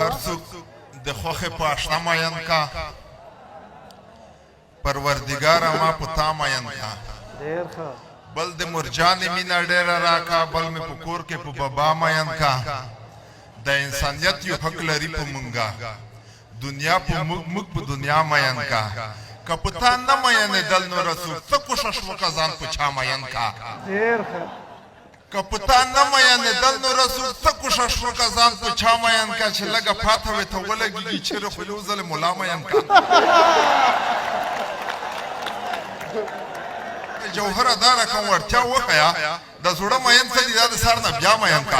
هر څوک د خوښې په اشنا مین کا، پروردګاره ما په تا مین کا. ډېر ښه. بل د مرجانې مینه ډېره راکا، بل مې په کور کې په بابا مین کا. د انسانیت یو حق لري په مونږه، دنیا په موږ، موږ په دنیا مین کا. که په تا نه مینېدل نوره څوک، ته کوشش وکړه ځان په چا مین کا. ډېر ښه. که په تا نه مینېدل نوره څوک، ته کوشش وکړه ځان په چا مین کا. چې لږه پاته وې ته ولګېږي، چېرې خو یو ځل ملا مین کا. جوهره دا رقم وړتیا وښیه، د زړه مین څه دي دا د سر نه بیا مین کا.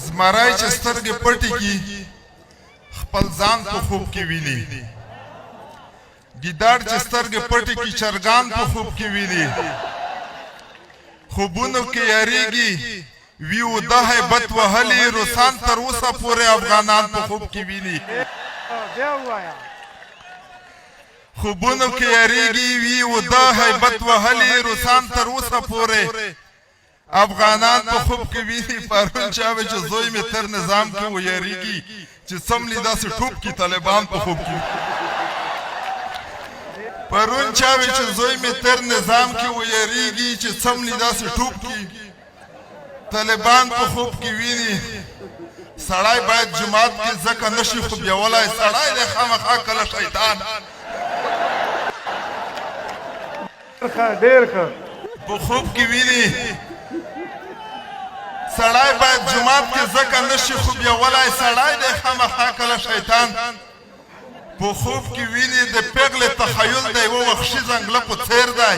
زمری چې سترګې پټې کړي، خپل ځان په خوب کې ویني. ګیدړ چې سترګې پټې کړي، چرګان په خوب کې ویني. خوبونو کې یریږي وي اوده هیبت وهلي روسان تر اوسه پورې افغانان په خوب کې ویني. خوبونو کې یریږي وي اوده هیبت وهلي روسان تر اوسه پورې افغانان په خوب کې ویني. پرون چا وی چې زوی مې تر نظام کې ویریږي، چې څملي داسې ټوپ کی طالبان په خوب کې. پرون چا وی چې زوی مې تر نظام کې ویریږي، چې څملي داسې ټوپ کی طالبان په خوب کې ویني. سړی باید جومات کې ځکه نشي خوبیولای، سړی دی خامخا کله شیطان. ډېر ښه. په خوب کې ویني. سړی باید جومات کې ځکه نشي خوبیولای، سړی دی خامخا کله شیطان په خوب کې ویني. د پیغلې تخیل د یوه وحشي ځنګله په څیر دی،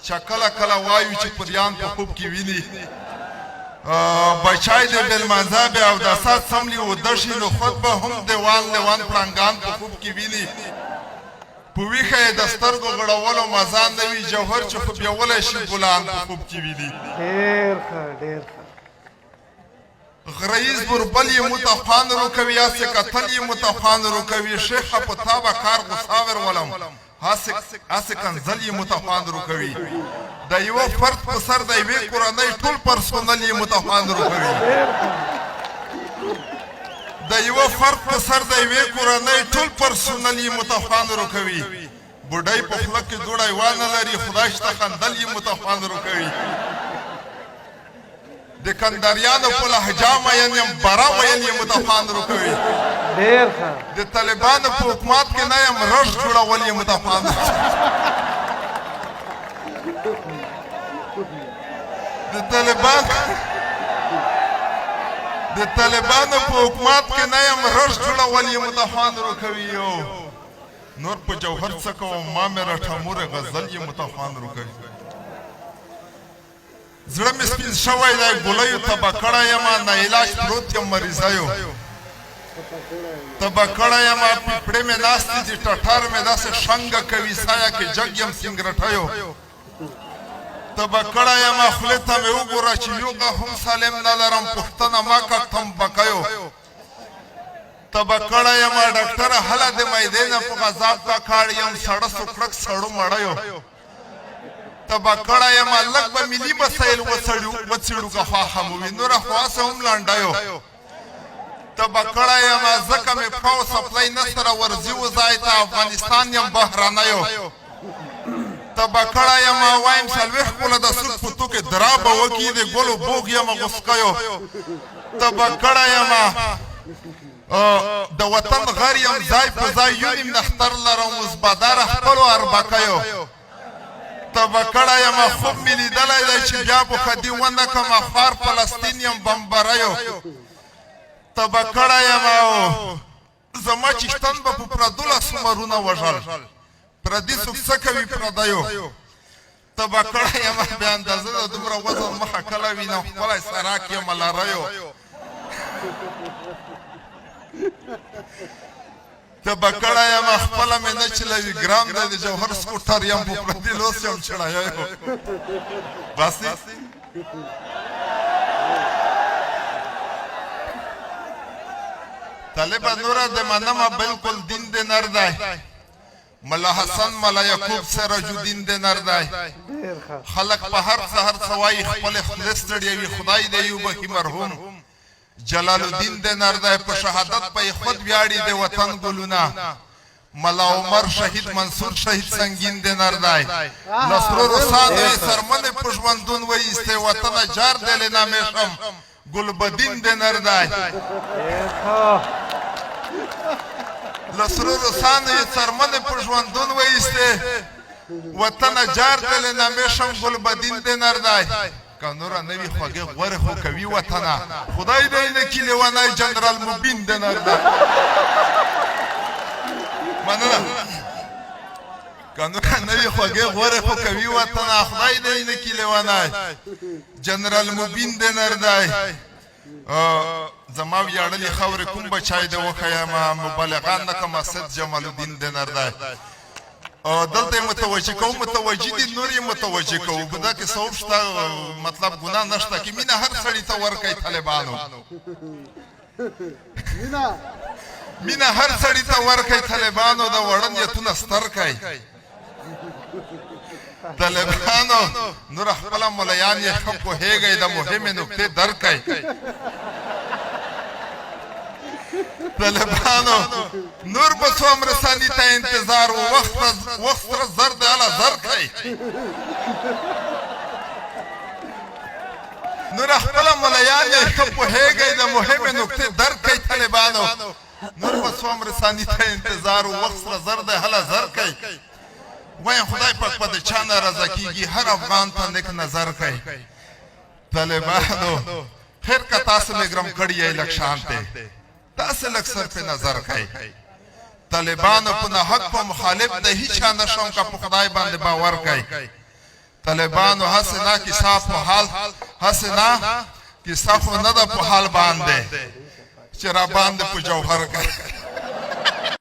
چې کله کله وایو چې پریان په خوب کې ویني. بچای د بې لمانځه بې اوداسه څملي اوده شي، نو خود به هم دیوان لیوان پړانګان په خوب کې ویني. په ویښه یې د سترګو غړولو مزه نه وي، جوهر چې خوبیولی شي ګلان په خوب کې ویني. ډېر ښه، ډېر ښه. غره ییز بربل یې مو ته خوند روکوي، هسې کتل یې مو ته خوند روکوي. شیخه په تا به کار غوسه ورولم، هسې کنځل یې مو ته خوند روکوي. د یوه فرد په سر د یوې کورنۍ ټول پرسونل یې مو ته خوند روکوي. د یوه فرد په سر د یوې کورنۍ ټول پرسونل یې مو ته خوند روکوي. بوډۍ په خوله کې دوړی وانه لري، خدای شته خندل یې مو ته خوند روکوي. د کندریانو په لهجه مین یم، بره ویل یې متفان روکوي. ډېر ښه. د طالبانو په حکومت کې نه یم، رش جوړول یې متفان. د طالبانو په حکومت کې نه یم، رش جوړول یې متفان روکوي. یو نور په جوهر څه کوم، ما مې رټمورې غزل یې متفان روکوي. زړه مې سپین شوی دی، ګولیو تبه کړی یم، ناعلاج پروت یم، مریضیو تبه کړی یم. پیپړې مې ناستې دي، ټټر مې داسې شنګه کوي، سایه کې جګ یم، سنګرټیو تبه کړی یم. خولې ته مې وګوره چې یو غاښ هم سالم نه لرم، پوښتنه مه که تنبکیو تبه کړی یم. ډاکټره هله د معدې نه په غذاب ککړ یم، سړه سوکړک سړو مړیو تبه کړی یم. لږ به ملي مسایل وڅېړو که خوښه مو وي، نوره خو هسې هم لنډیو تبه کړی یم. ځکه مې پښه او څپلۍ نه سره ورځي و ځای ته، افغانستان یم بهرنیو تبه کړی یم. وایم 40 کاله د سوک په توکې درابه وکړي، د ګلو بوغ یم، غوسکیو تبه کړی یم. د وطن غر یم، ځای په ځای یو نیم نختر لرم، اوس باداره خپلو اربکیو تبه کړی یم. خوب مې لیدلی دی چې بیا به ښدي ونه کړم، خوار فلسطین یم، بمبریو تبه کړی یم. او زما چښتن به په پردو لاسو مرونه وژل، پردي څوک څه کوي پردیو تبه کړی یم. بې اندازه د دومره وزن مخه کله وینم، خپلی سراک یم، لریو تبه کړی یم. خپله مې نه چلوي، ګران دی د جوهر سکوټر یم، په پردي لوس یم چړیو. بس دی. طالبه نوره د منمه بالکل دین د نر دی، ملا حسن ملا یعقوب سراج الدین د نر دی. ډېر ښه. خلک په هر څه هر څه وایي، خپلې خولې ستړې وي، خدای دې یې وبښي مرحوم. جلال الدین د نر دی په شهادت په خود ویاړي د وطن ګلونه. ملا عمر شهید، منصور شهید، سنگین د نر دی له سرو روسانو یې څرمنې په ژوندون وایستې. وطنه جار دی له نامې شم، ګلبدین د نر دی ډېر ښه. له سرو روسانو یې څرمنې په ژوندون وایستې. وطنه جار دی له نامې شم، ګلبدین د نر دی. که نوره نه وي خوږې غورې خو کوي، وطنه خدای دی نه کي لیونی، جنرال مبین د نر دی. مننه. که نوره نه وي خوږې غورې خو کوي، وطنه خدای دی نه کي لیونی، جنرال مبین د نر دی. زما ویاړلې خاورې کوم بچای دی وښیه، ما مبالغه نه کوم، سید جمال الدین د نر دی. دلته یې متوجه کوم، متوجه دي، نور یې متوجه کوو. په دا کې ثواب شته، مطلب ګناه نشته کې مینه هر سړي ته ورکړئ طالبانو. مینه هر سړي ته ورکړئ طالبانو، د وړه نیتونه ستر کړئ طالبانو. نور خپله ملیان یې ښه پوهېږئ، د مهمې نکتې درک کړئ طالبانو. نور به څو امرثاني ته انتظار و، وخت وخت سره زر دی، هله زر کړئ. نور خپله ملیان یې ښه پوهېږئ، د مهمې نکتې درک کړئ طالبانو. نور به څو امرثاني ته انتظار و، وخت سره زر دی، هله زر کړئ. وایم خدای پاک په د چا ناراضه کېږي، هر افغان ته نیک نظر کړئ طالبانو. خیر که تاسو مې ګرم کړی یئ لږ شانته، تاسو لږ سر په نظر کړئ طالبانو. په ناحق په مخالف د هیچا نه شم، که په خدای باندې باور کړئ طالبانو. هسې نه کیسه په حال، هسې نه کیسه خو نه ده په حال باندې چې را باندې په جوهر کړئ.